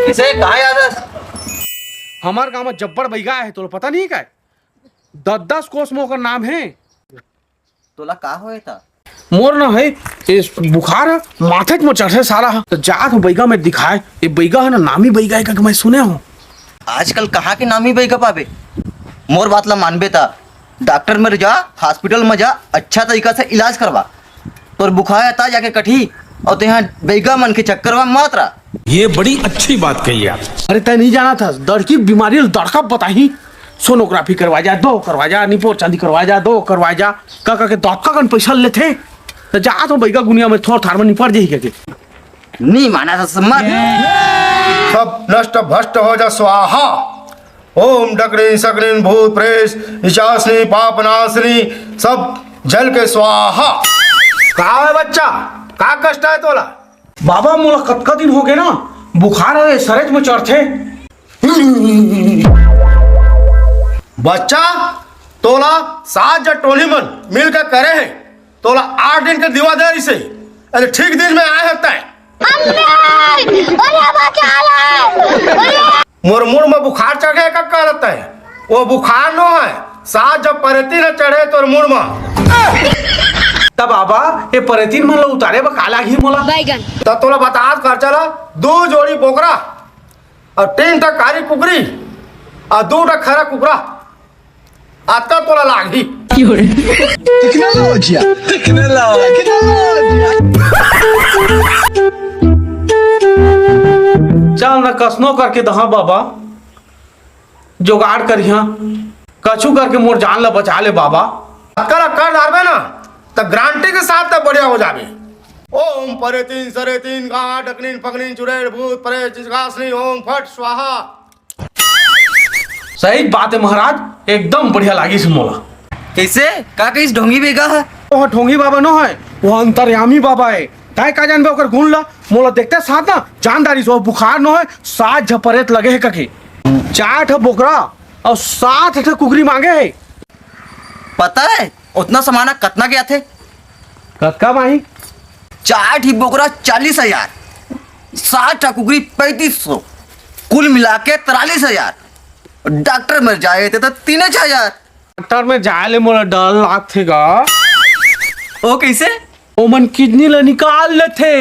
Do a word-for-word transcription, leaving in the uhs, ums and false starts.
इसे कहाँ याद है? हमार गांव में जब्बड़ बैगा हे, तोला पता नहीं का? दस दस कोस में ओकर नाम हे। तोला का होए था? मोर ना है, ये बुखार है, माथे में चढ़े सारा है। तो जात हूँ बैगा में दिखाए, ये बैगा है ना, नामी बैगा है करके मैं सुने हूँ। आजकल कहाँ के नामी बैगा पाबे? मोर बात ला मानबे ता डॉक्टर में जा, हॉस्पिटल में जा, अच्छा तरीका से इलाज करवा। तोर बुखार है ता जाके कटही, और ते यहाँ बैगा मन के चक्कर में मत रहा। ये बड़ी अच्छी बात कही आप। अरे, तै नहीं जाना था, दड़की बीमारी ल दड़का बताही। सोनोग्राफी करवा जा, दो करवा जा, निपोर चांदी करवा जा, दो करवा जा, का का के दतका कन पैसा लेथे। तो जा तो बैगा गुनिया में थोर थार में निपट जाही के। नहीं माना था सम्मत। सब नष्ट भ्रष्ट हो जा स्वाहा। ओम डकरिन सकरिन भूत प्रेत पिशाचनी पाप नाशनी, सब जल के स्वाहा। का है बच्चा, का कष्ट है तोला? बाबा, मोला कतका दिन हो गए ना, बुखार है, सरेज में चढ़थे। बच्चा, तोला सात जन टोली मन मिलकर करे हैं, तोला आठ दिन के दिवा दे इसे, अरे ठीक दिन में आए होता है। अरे बचा ले, अरे। मोर मुड़ में बुखार चढ़े का करत है? वो बुखार नो है, सात जन परेतीन चढ़े तोर मुड़ में। तब बाबा, ये परेतीन मन ला उतारे बर का लागही मोला? बैगन। तब तोला बता कर चला, दो जोड़ी बोकरा और तीन ठा कारी कुकरी और दो ठा खरा कुकरा, अतका तोला लागही। Tecnologia, tecnologia, tecnologia। चल न, कसनो करके दहा बाबा, जुगाड़ करिहा, कछु करके मोर जान ला बचा ले बाबा। अतका ला कर डारबे ना, त गारंटी के साथ त बढ़िया हो जाबे। ओम परेतीन सरेतीन का डकनिन पकनिन चुड़ैल भूत परेत चिचकासनी ओम फट स्वाहा। सही बात है महाराज, एकदम बढ़िया लागिस मोला। कैसे? का कहिस ढोंगी बैगा है? ओह ढोंगी बाबा नो है, वो अंतर्यामी बाबा है। तै का जानबे ओकर गुण ला? मोला देखते साथ ना जान डारिस, वो बुखार नो है, सात झ परेत लगे है कके। चार ठा बोकरा और सात ठा कुकरी मांगे है। पता है उतना सामान कतना के आथे? कतका माही? चार ठी बोकरा चालीस हजार, सात ठा कुकरी पैंतीस सौ, कुल मिला के तिरालीस हजार। डॉक्टर में जाए थे तो तीन हजार। डॉक्टर में जाए ले मोला डर लागथे गा। ओ कैसे? ओमन किडनी ला निकाल लेथे।